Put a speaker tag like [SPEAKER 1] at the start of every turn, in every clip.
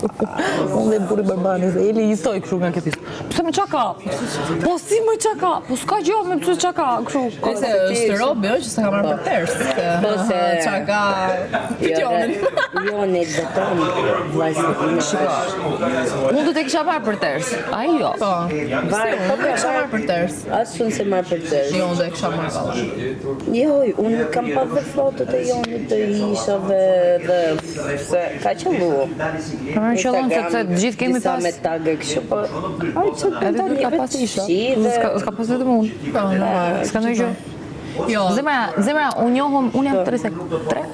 [SPEAKER 1] Unë dhe burri barbani, se Eli njësoj kështu nga kjo pjesë. Pse me çka ka? Po si më çka ka? Po s'ka gjë me pse çka ka kështu.
[SPEAKER 2] Se është robi, ë, që s'e ka marrë për ters.
[SPEAKER 3] Po se-
[SPEAKER 2] Çka ka pyetjonin.
[SPEAKER 3] Jo, ne beton vllazën.
[SPEAKER 1] Shiko. Unë do të kisha marrë për ters. Ai jo.
[SPEAKER 2] Po.
[SPEAKER 3] Var,
[SPEAKER 2] Si,
[SPEAKER 3] po
[SPEAKER 2] unë do e kisha marrë për ters.
[SPEAKER 3] As unë se marr për ters.
[SPEAKER 2] Jo, unë do e kisha marrë valla.
[SPEAKER 3] Jo, unë kam pa dhe fotot e Jonit të ishave dhe se ka qëllu.
[SPEAKER 1] Po më qëllon sepse të gjithë kemi
[SPEAKER 3] disa
[SPEAKER 1] pas
[SPEAKER 3] me tagë kështu, po ai ç'të
[SPEAKER 1] Edhe
[SPEAKER 3] tani
[SPEAKER 1] ty ka pas
[SPEAKER 3] vetë
[SPEAKER 1] isha.
[SPEAKER 3] shi dhe
[SPEAKER 1] S'ka s'ka pas vetëm unë.
[SPEAKER 2] Po, normal.
[SPEAKER 1] S'ka ndonjë gjë.
[SPEAKER 2] Jo,
[SPEAKER 1] Zemra, zemra, unë njohëm, unë jam 33.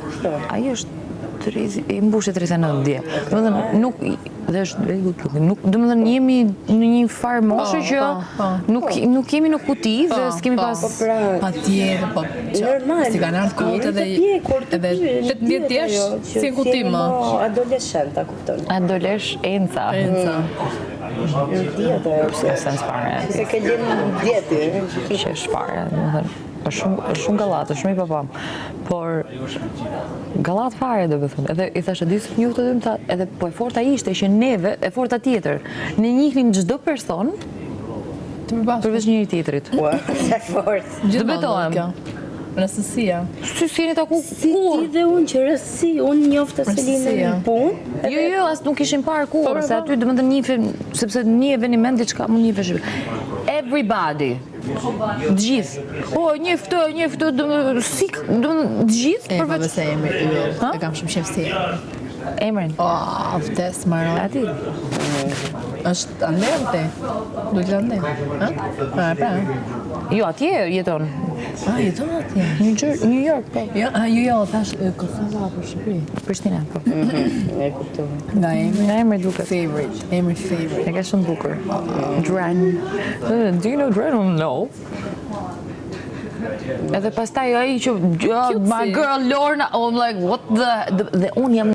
[SPEAKER 1] Ai është 30, i mbushi 39 dje. Domethënë nuk dhe është very good looking. Nuk, domethënë jemi në një farë moshe
[SPEAKER 2] Po,
[SPEAKER 1] që
[SPEAKER 2] po, po.
[SPEAKER 1] nuk nuk jemi në kuti dhe s'kemi
[SPEAKER 2] po.
[SPEAKER 1] pas
[SPEAKER 3] Po pra,
[SPEAKER 2] Pa tjetër, po që,
[SPEAKER 3] Normal.
[SPEAKER 2] Si kanë ardhur kohët edhe
[SPEAKER 3] Jemi të pjekur, të
[SPEAKER 2] edhe
[SPEAKER 3] pjekur,
[SPEAKER 2] 18 vjeç,
[SPEAKER 3] ajo, që
[SPEAKER 2] si në kuti
[SPEAKER 3] s'jemi
[SPEAKER 2] më.
[SPEAKER 3] mo Adoleshent, a kupton?
[SPEAKER 1] adoleshenca.
[SPEAKER 2] Enca.
[SPEAKER 3] Nuk di atë ajo
[SPEAKER 1] S'ka sens fare.
[SPEAKER 3] Se ke qenë djeti.
[SPEAKER 1] Qesh fare, domethënë është shumë është shumë gallat, është shumë i papam. Por gallat fare domethënë. Edhe i thashë di si të njoh të dy, më tha, edhe po e forta ishte që neve, e forta tjetër, ne njihnim çdo person
[SPEAKER 2] Të përbashkët.
[SPEAKER 1] përveç njëri tjetrit.
[SPEAKER 3] Ua, sa fort.
[SPEAKER 2] Gjithmonë
[SPEAKER 1] betohem.
[SPEAKER 2] kjo. Rastësia.
[SPEAKER 1] Si si jeni taku
[SPEAKER 3] Si
[SPEAKER 1] kur?
[SPEAKER 3] ti dhe unë që rastësi, unë njofta Selinën
[SPEAKER 2] Rastësia.
[SPEAKER 3] në punë.
[SPEAKER 1] Jo, jo, as nuk ishim parë
[SPEAKER 2] Po,
[SPEAKER 1] kurrë,
[SPEAKER 2] po,
[SPEAKER 1] se
[SPEAKER 2] po.
[SPEAKER 1] aty domethënë njihim, sepse një eveniment diçka më njiheshim. Everybody. Të gjithë. Po, njeh këtë, njeh këtë, domethënë si, domethënë të gjithë
[SPEAKER 2] E, po
[SPEAKER 1] përveç
[SPEAKER 2] se emri yll.
[SPEAKER 1] Ha?
[SPEAKER 2] E kam shumë qejf si emri.
[SPEAKER 1] emrin.
[SPEAKER 2] Oh, vdes mbaroj.
[SPEAKER 1] Ati.
[SPEAKER 2] Është andej te? Duhet të andej. Ha? Pa, pra.
[SPEAKER 1] Jo, atje jeton.
[SPEAKER 2] Ah, jeton atje.
[SPEAKER 1] New York, New York, po.
[SPEAKER 2] Jo, ah, jo, jo, thash e, Kosova apo Shqipëri.
[SPEAKER 1] Prishtina, po.
[SPEAKER 3] E kuptova.
[SPEAKER 2] Nga emri.
[SPEAKER 1] Nga emri duket.
[SPEAKER 2] Favorite, emri favorite.
[SPEAKER 1] E ka shumë bukur. Dren. Do you know Dren? No. Edhe pastaj ai që oh, my
[SPEAKER 2] si.
[SPEAKER 1] girl Lorna, oh, I'm like what the dhe unë jam